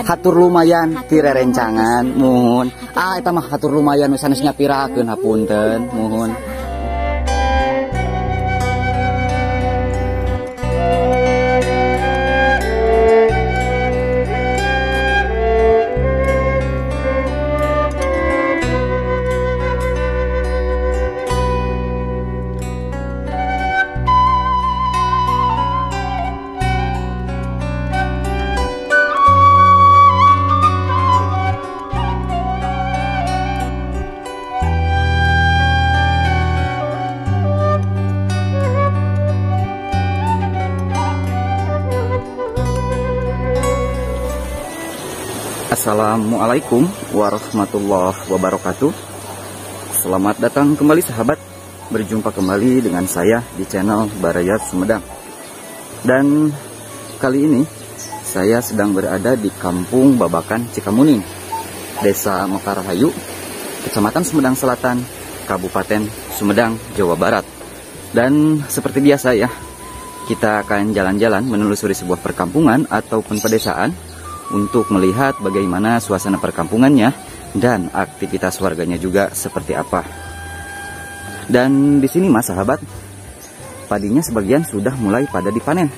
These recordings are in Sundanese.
Hatur lumayan ti rerencangan, muhun. Ah, eta mah hatur lumayan nu sanes nyapirakeun, hapunten, muhun. Assalamualaikum warahmatullahi wabarakatuh. Selamat datang kembali sahabat. Berjumpa kembali dengan saya di channel Baraya Sumedang. Dan kali ini saya sedang berada di Kampung Babakan Cikamuning, Desa Mekarrahayu, Kecamatan Sumedang Selatan, Kabupaten Sumedang, Jawa Barat. Dan seperti biasa ya, kita akan jalan-jalan menelusuri sebuah perkampungan ataupun pedesaan untuk melihat bagaimana suasana perkampungannya dan aktivitas warganya juga seperti apa. Dan di sini mas sahabat, padinya sebagian sudah mulai pada dipanen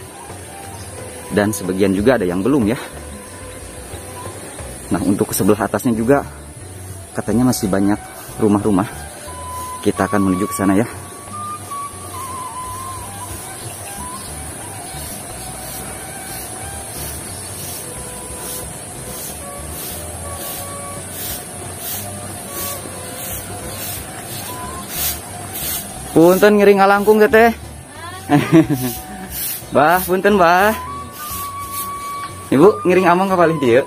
dan sebagian juga ada yang belum ya. Nah, untuk ke sebelah atasnya juga katanya masih banyak rumah-rumah. Kita akan menuju ke sana ya. Punten ngiring ngalangkung teteh. Bah, punten bah. Ibu ngiring amang ka palih dieu.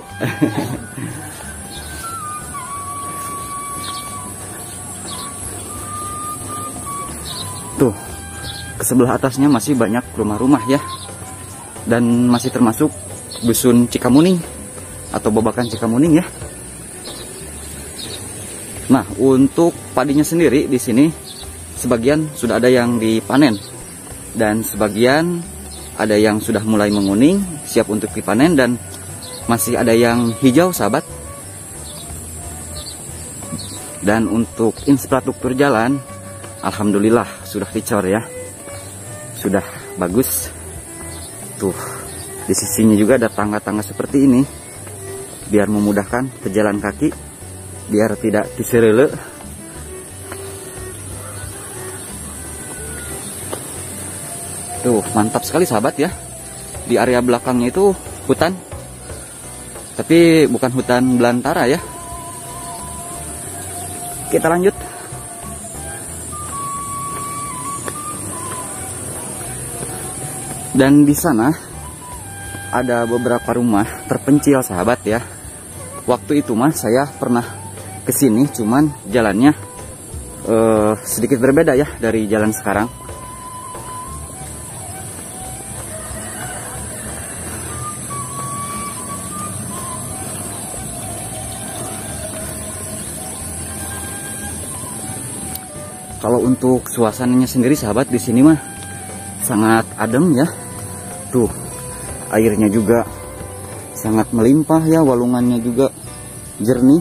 Tuh, ke sebelah atasnya masih banyak rumah-rumah ya. Dan masih termasuk dusun Cikamuning atau Babakan Cikamuning ya. Nah, untuk padinya sendiri di sini sebagian sudah ada yang dipanen dan sebagian ada yang sudah mulai menguning, siap untuk dipanen, dan masih ada yang hijau sahabat. Dan untuk infrastruktur jalan, alhamdulillah sudah dicor ya, sudah bagus. Tuh, di sisinya juga ada tangga-tangga seperti ini, biar memudahkan pejalan kaki, biar tidak diserele. Tuh, mantap sekali sahabat ya. Di area belakangnya itu hutan. Tapi bukan hutan belantara ya. Kita lanjut. Dan di sana ada beberapa rumah terpencil sahabat ya. Waktu itu mah saya pernah kesini, cuman jalannya sedikit berbeda ya dari jalan sekarang. Kalau untuk suasananya sendiri sahabat di sini mah sangat adem ya. Tuh, airnya juga sangat melimpah ya, walungannya juga jernih.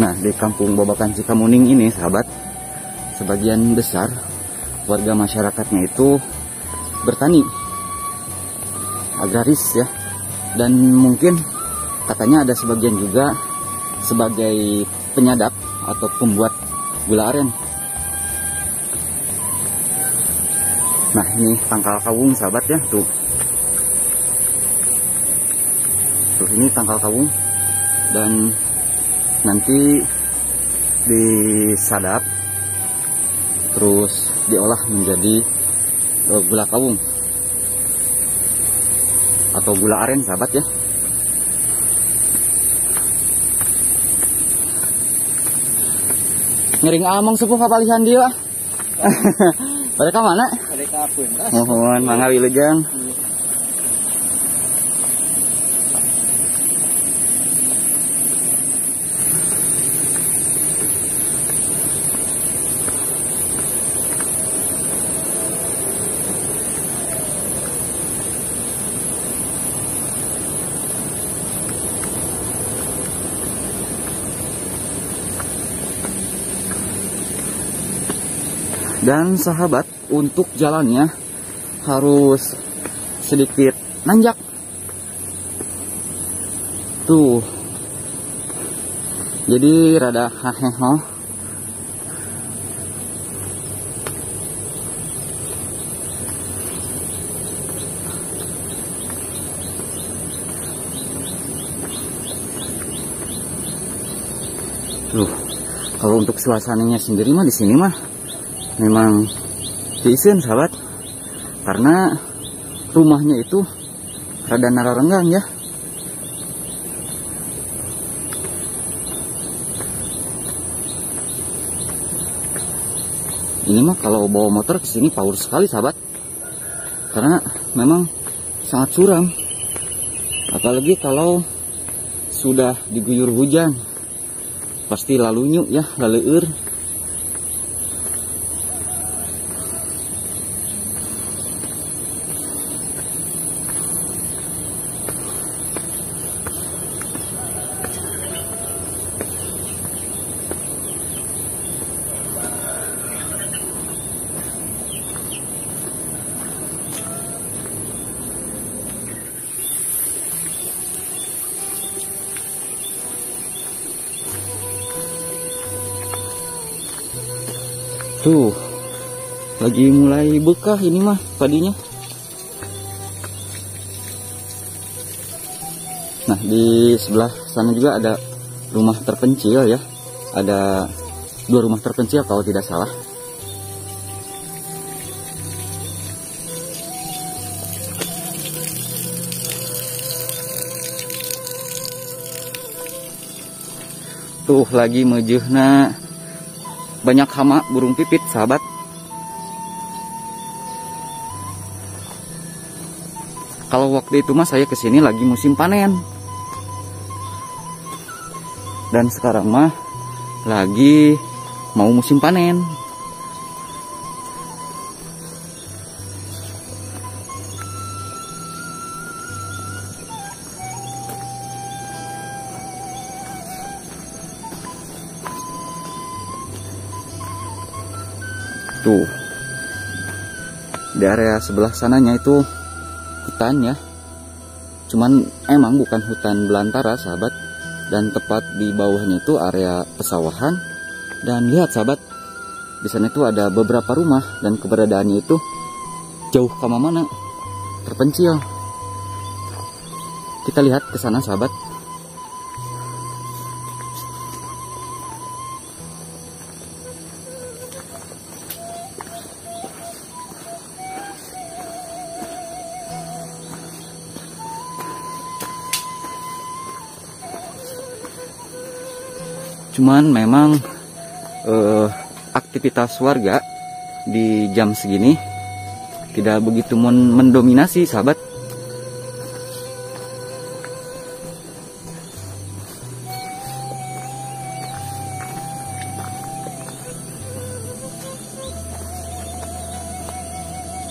Nah, di Kampung Babakan Cikamuning ini sahabat, sebagian besar warga masyarakatnya itu bertani agraris ya, dan mungkin katanya ada sebagian juga sebagai penyadap atau pembuat gula aren. Nah, ini tangkal kawung sahabat ya, tuh. Tuh, ini tangkal kawung dan nanti disadap terus diolah menjadi gula kawung atau gula aren sahabat ya. Ngiring among sepuh papalihan dia. Mereka mana? Mereka pun. Mohon mangga wilujeng. Dan sahabat, untuk jalannya harus sedikit nanjak. Tuh. Jadi rada haheho. Tuh, kalau untuk suasananya sendiri mah di sini mah memang diisin sahabat, karena rumahnya itu rada nararenggang ya. Ini mah kalau bawa motor ke sini power sekali sahabat, karena memang sangat suram, apalagi kalau sudah diguyur hujan pasti lalunyu ya, laleur. Tuh, lagi mulai bekah ini mah padinya. Nah, di sebelah sana juga ada rumah terpencil ya. Ada 2 rumah terpencil kalau tidak salah. Tuh, lagi mejeuhna banyak hama burung pipit sahabat. Kalau waktu itu mah saya kesini lagi musim panen, dan sekarang mah lagi mau musim panen. Tuh, di area sebelah sananya itu hutan ya. Cuman emang bukan hutan belantara sahabat. Dan tepat di bawahnya itu area pesawahan. Dan lihat sahabat, di sana itu ada beberapa rumah dan keberadaannya itu jauh ke mana-mana, terpencil. Kita lihat ke sana sahabat. Cuman memang aktivitas warga di jam segini tidak begitu mendominasi sahabat.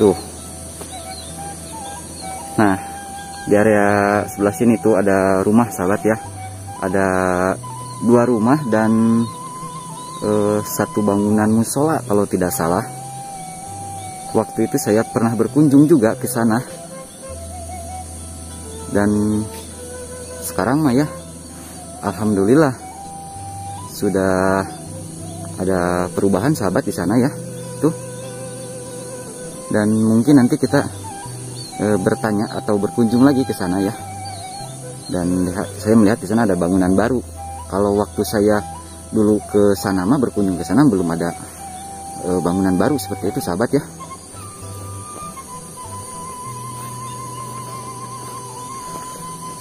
Tuh. Nah, di area sebelah sini tuh ada rumah sahabat ya. Ada 2 rumah dan 1 bangunan musola kalau tidak salah. Waktu itu saya pernah berkunjung juga ke sana. Dan sekarang mah ya, alhamdulillah sudah ada perubahan sahabat di sana ya. Tuh. Dan mungkin nanti kita bertanya atau berkunjung lagi ke sana ya. Dan lihat, saya melihat di sana ada bangunan baru. Kalau waktu saya dulu ke sana mah, berkunjung ke sana belum ada bangunan baru seperti itu sahabat ya.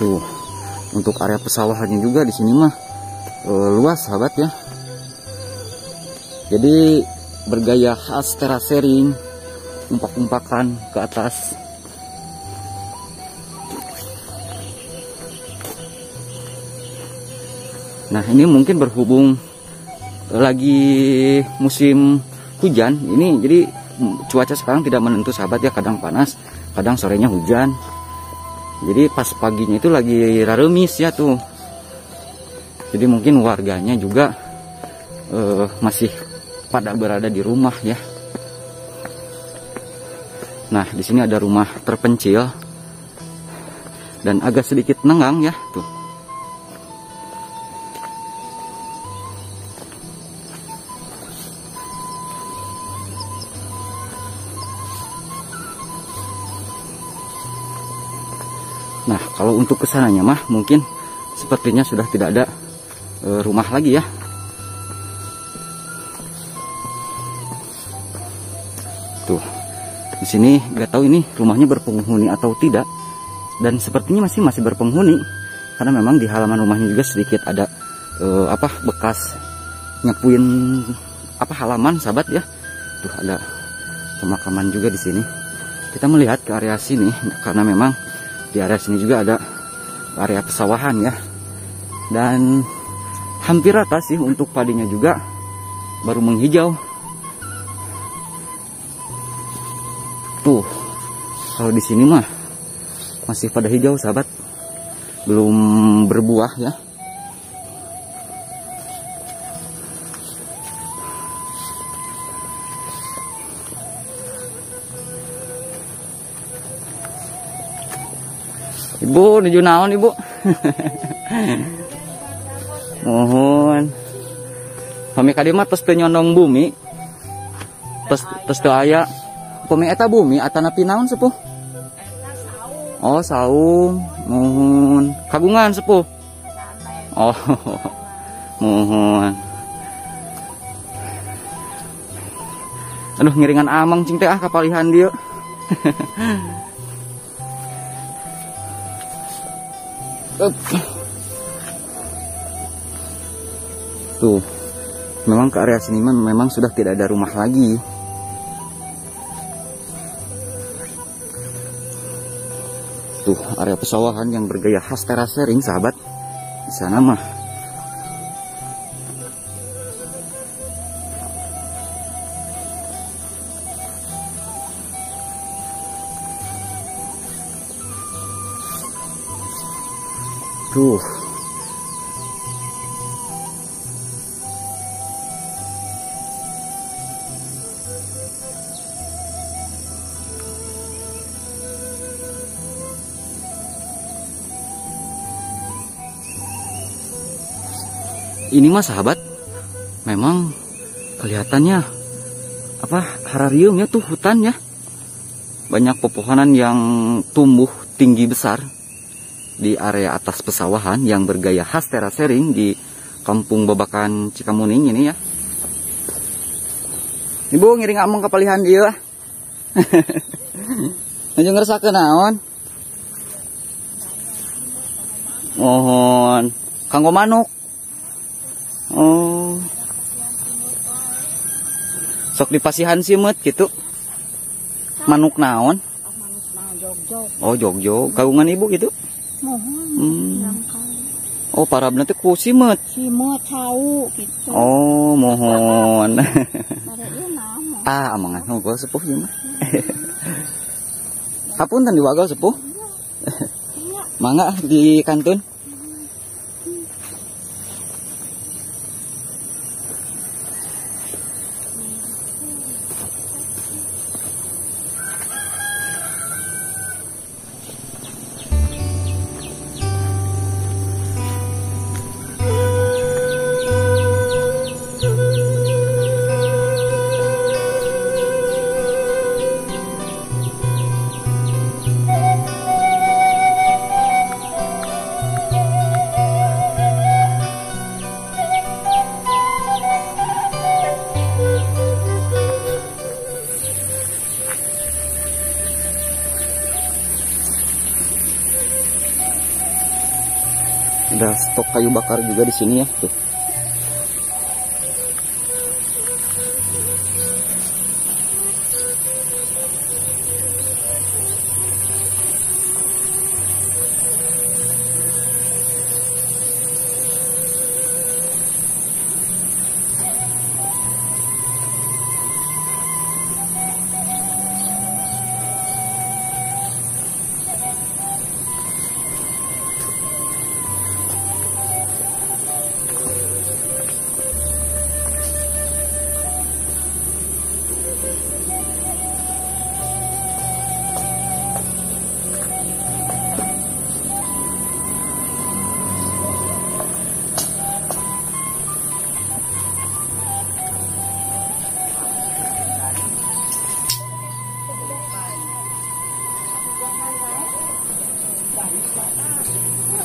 Tuh, untuk area pesawahannya juga di sini mah luas sahabat ya. Jadi bergaya khas terasering, umpak-umpakan ke atas. Nah, ini mungkin berhubung lagi musim hujan ini, jadi cuaca sekarang tidak menentu sahabat ya, kadang panas, kadang sorenya hujan. Jadi pas paginya itu lagi raremis ya tuh. Jadi mungkin warganya juga masih pada berada di rumah ya. Nah, di sini ada rumah terpencil dan agak sedikit nenggang ya, tuh. Nah, kalau untuk kesananya mah mungkin sepertinya sudah tidak ada rumah lagi ya. Tuh, di sini nggak tahu ini rumahnya berpenghuni atau tidak, dan sepertinya masih berpenghuni karena memang di halaman rumahnya juga sedikit ada bekas nyapuin halaman sahabat ya. Tuh ada pemakaman juga di sini. Kita melihat ke area sini karena memang di area sini juga ada area pesawahan ya, dan hampir rata sih untuk padinya juga baru menghijau. Tuh, kalau di sini mah masih pada hijau sahabat, belum berbuah ya. Ibu, nuju naon ibu? Mohon. Pami ka dieu mah tos teu nyondong bumi. Tos teu aya. Pami eta bumi atanapi naon sepuh? Oh, saung. Mohon. Kagungan sepuh. Oh. Mohon. Aduh, ngiringan amang cing teh ah kapalihan dieu. Tuh, memang ke area sini memang sudah tidak ada rumah lagi. Tuh, area pesawahan yang bergaya khas terasering sahabat. Di sana mah. Tuh. Ini mah sahabat, memang kelihatannya hararium ya tuh hutannya. Banyak pepohonan yang tumbuh tinggi besar di area atas pesawahan yang bergaya khas terasering di Kampung Babakan Cikamuning ini ya. Ibu ngiring ameng kapalihan dieu ah. Nuju ngeresakeun naon? Mohon kanggo manuk. Oh. Sok dipasihan simeut gitu. Manuk naon? Oh, jogjog. Kagungan ibu gitu? Mohon. Oh, parabna teh ku simeut. Simeut cau gitu. Oh, mohon. Ah, amangan hungkul sepuh ieu mah. Hapunten diwagal sepuh. Mangga di kantun. Ada stok kayu bakar juga di sini ya tuh.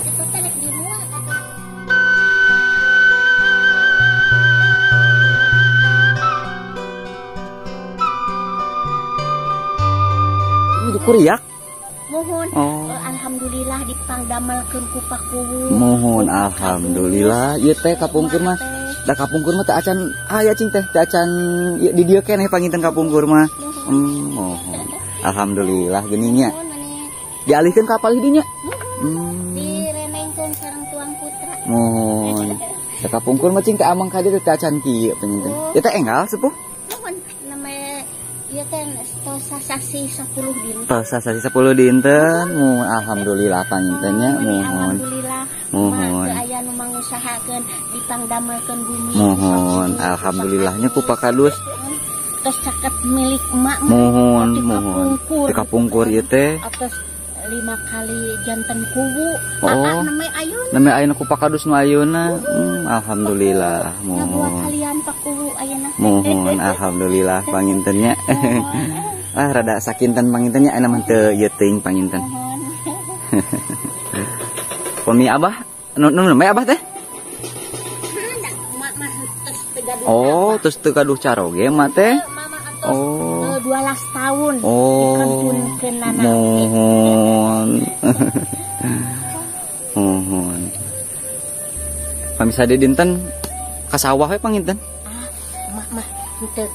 Itu teh rek dimuat. Ini kuriak. Mohon. Oh. Alhamdulillah dipangdamelkeun ku Pak Kuwu. Mohon alhamdulillah ieu teh kapungkur mah. Da kapungkur mah teu acan aya cing teh, teu acan di dieu keneh panginten kapungkur mah. Mohon. Alhamdulillah geuning nya. Dialihkeun ka palih dinya. Direnengkeun sareng tuang putra. Mohon. Da kapungkur mah cing teh amang ka dieu teu acan kieu panginten. Ieu teh enggal sepuh. Mohon name ieu teh tos sasih 10 dinten. Tos sasih 10 dinten. Mohon alhamdulillah panginten nya. Mohon. Alhamdulillah. Mohon. Aya nu mangusahakeun dipangdamelkeun bumi. Mohon alhamdulillahnya ku Pak Kadus. Tos caket milik emak. Mohon, mohon. Di kapungkur ieu teh. Atos 5 kali janten kuwu. Oh. Name ayeuna. Name ayeuna ku Pak Kadus nu ayeuna. Alhamdulillah. Mohon. Kalian Pak Kuwu ayeuna. Mohon alhamdulillah panginten nya. Ah rada sakinten panginten nya ayeuna mah teu ieu teuing panginten. Pami abah nu name abah teh? Oh, terus teu gaduh caroge mah teh. Oh, 12 tahun. Oh. Mohon. Mohon. Pamisa dinten ka sawah we panginten. Ah, mak mah henteu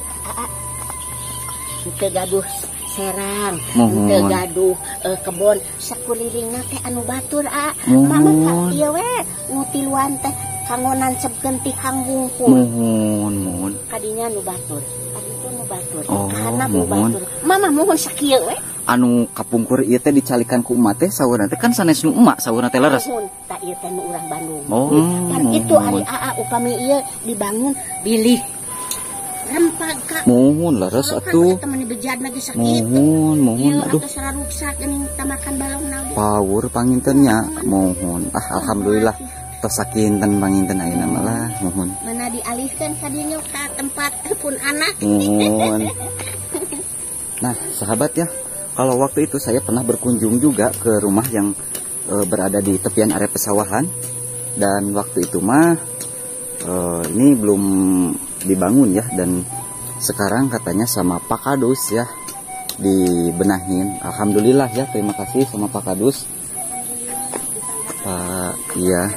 henteu gaduh serang, henteu gaduh kebon sakulilingna teh anu batur a. Mak mah ka ieu we nu tiluan teh kanggo nancebkeun tihang wungkul. Mohon, mohon. Kadinya nu batur. Kaditu nu batur. Oh, kahanap nu batur. Mama mohon sakieu we. Anu kapungkur ieu teh dicalikan ku emak teh saurna teh kan sanes nu emak saurna teh leres. Mohon, tah ieu teh nu urang Bandung. Oh, pan itu ari aa upami ieu dibangun bilih rempag ka. Mohon leres atuh. Mohon, mohon aduh. Power panginten nya, mohon. Ah alhamdulillah tos sakinten panginten ayeuna mah lah, mohon. Mana dialihkeun ka dinya ka tempat pun anak. Mohon. Nah, sahabat ya, kalau waktu itu saya pernah berkunjung juga ke rumah yang berada di tepian area pesawahan, dan waktu itu mah ini belum dibangun ya, dan sekarang katanya sama Pak Kadus ya dibenahin. Alhamdulillah ya, terima kasih sama Pak Kadus. Pak iya.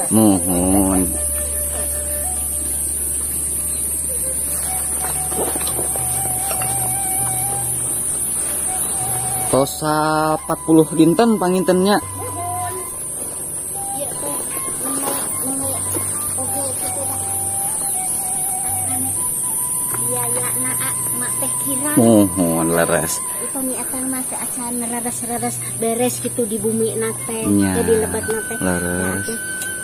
Mohon. Tosa 40 dinten pangintennya. Mohon leres. Upami atang mah teu acan reres-reres beres gitu di bumi na teh, di lebat na teh. Leres.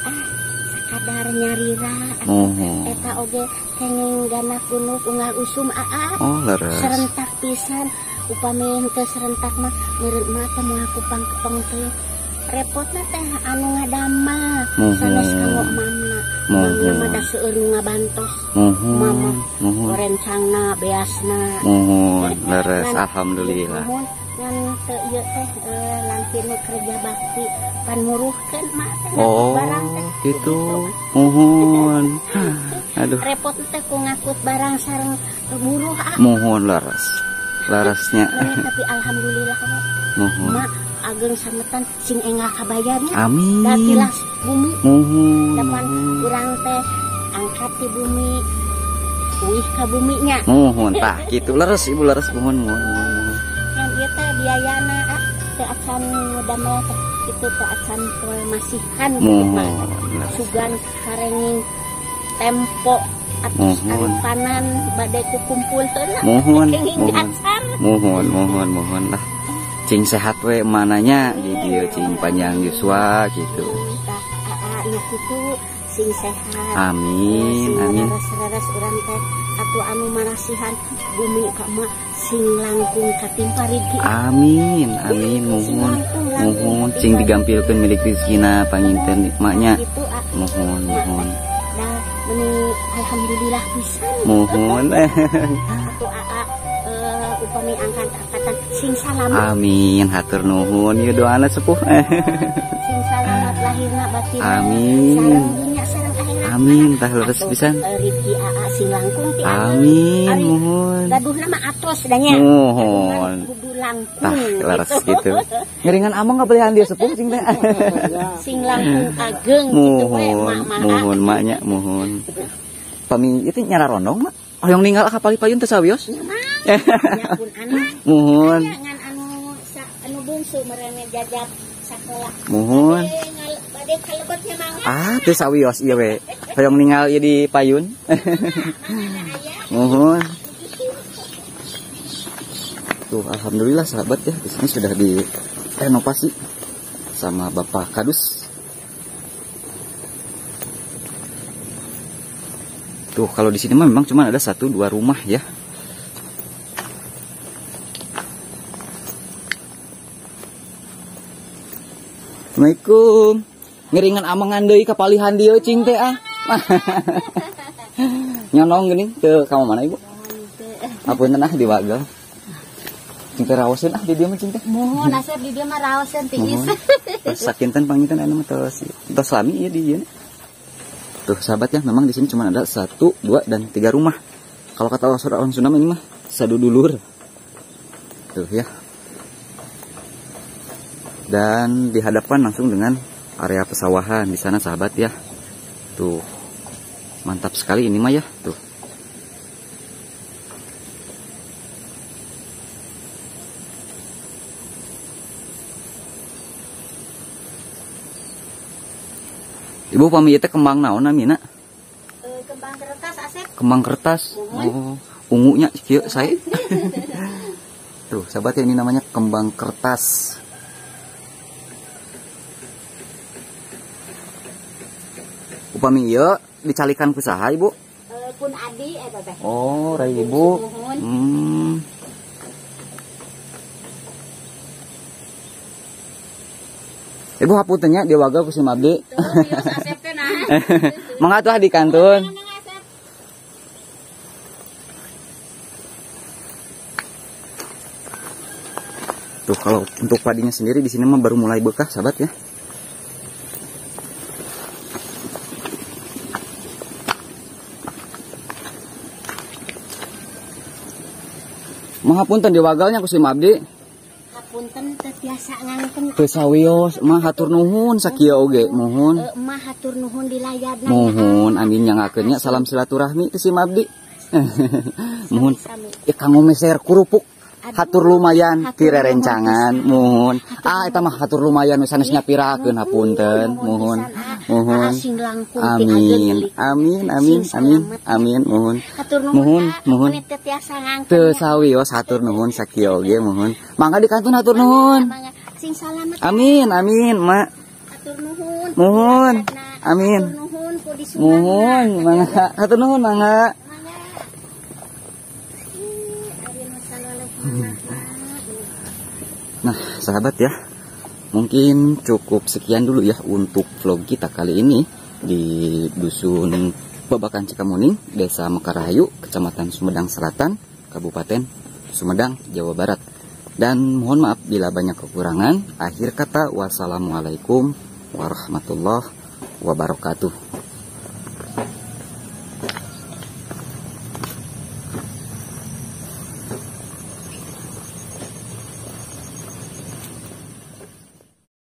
Ah, sakadar nyarira. Mohon. Eta oge kenging ganak gunuk unggal usum aa. Oh, leres. Serentak pisan. Upami henteu serentak mah meureun mah teh moal kupang-kepeng teh. Repotna teh anu ngadamel sanes kanggo mamna. Mamna mah da seueur nu ngabantos. Mama rencangna beasna. Mohon leres alhamdulillah. Mohon ngan teu ieu teh langkir nu kerja bakti pan muruhkeun mak teh barang teh. Gitu. Mohon. Aduh. Repot teh ku ngangkut barang sareng buruh ah. Mohon leres. Larasnya. Tapi alhamdulillah Mohon. Mak ageng sametan sing enggal kabayarnya. Amin. Datilas bumi. Mohon. Depan urang teh angkat di bumi, uih ka buminya. Mohon tah kitu leres ibu leres mohon mohon mohon. Ngan ieu teh biayana teu acan damel teh kitu teu acan poe masihan gitu mah. Sugan karenging tempo atus arupanan badai kukumpul heula. Mohon mohon. Mohon mohon mohon lah. Cing sehat we mananya di dieu cing panjang yuswa gitu. Tah aa nya kitu sing sehat. Amin amin. Leres-leres urang teh atuh anu marasihan bumi ka mah sing langkung katimpa rezeki. Amin amin mohon. Mohon cing digampilkeun milik rezekina panginten maknya. Mohon mohon. Nah, meni alhamdulillah pisan. Mohon. Atuh aa Upami angkat-angkatan sing salamet. Amin, hatur nuhun ieu doana sepuh. Sing salamat lahirna batinna. Amin. Sareng dunya sareng akhirat. Amin, tah leres pisan. Rizki aa sing langkung ti Amin, muhun. Gaduhna mah atos da nya. Muhun. Kudu langkung. Tah leres gitu. Ngeringan amang ngabelihan dia sepuh cing teh. Sing langkung ageng gitu we muhun, muhun maknya muhun. Pami itu nyara rondong mak. Hoyong ninggal ka palipayun teu sawios. Nya pun anak. Muhun. Ngan anu anu bungsu merene jajab sakola. Muhun. Bade kalebet nya mangga. Ah, teu sawios ieu we. Hoyong ninggal ieu di payun. Muhun. Tuh, alhamdulillah sahabat ya, di sini sudah direnovasi sama Bapak Kadus. Tuh, kalau di sini mah memang cuma ada 1-2 rumah ya. Assalamualaikum. Ngeringan amangan deui ka palihan dieu cing teh ah. Nyonong geuning teu ka mana Ibu? Apunten ah di wagel. Cing teh raoseun ah di dieu mah cing teh. Muhun asep di dieu mah raoseun tiis. Tos sakinten panginten anu mah tos tos lami ieu di dieu. Tuh sahabat ya, memang di sini cuma ada 1, 2 dan 3 rumah. Kalau kata orang Sunda ini mah sadudulur. Tuh ya. Dan dihadapkan langsung dengan area pesawahan di sana sahabat ya. Tuh. Mantap sekali ini mah ya, tuh. Ibu pami ieu teh kembang naon namina? Kembang kertas Asep. Kembang kertas. Oh, ungunya kieu sae. Tuh, sahabat ya, ini namanya kembang kertas. Upami ieu dicalikan ku saha Ibu? Pun adi eta teh. Oh, rai Ibu. Ibu hapunten nya diwaga ku si Mabdi. Mangga tuh di kantun. Tuh kalau untuk padinya sendiri di sini mah baru mulai bekah sahabat ya. Mah hapunten diwagalnya ku si Mabdi. Hapunten teu tiasa ngangken. Teu sawios mah hatur nuhun sakieu oge muhun. Mah hatur nuhun dilayadna. Muhun amin nyangakeun nya salam silaturahmi teh si Mabdi. Muhun ya kanggo meser kerupuk. Hatur lumayan ti rerencangan muhun. Ah eta mah hatur lumayan nu sanes nyapirakeun hapunten muhun. Muhun. Amin. Amin amin amin amin muhun. Muhun muhun. Teu sawios hatur nuhun sakieu oge muhun. Mangga dikantun hatur nuhun. Sing salamet. Amin amin mak. Hatur nuhun. Muhun. Amin. Muhun mangga hatur nuhun mangga. Nah sahabat ya, mungkin cukup sekian dulu ya untuk vlog kita kali ini di Dusun Babakan Cikamuning, Desa Mekarahayu, Kecamatan Sumedang Selatan, Kabupaten Sumedang, Jawa Barat. Dan mohon maaf bila banyak kekurangan. Akhir kata, wassalamualaikum warahmatullahi wabarakatuh.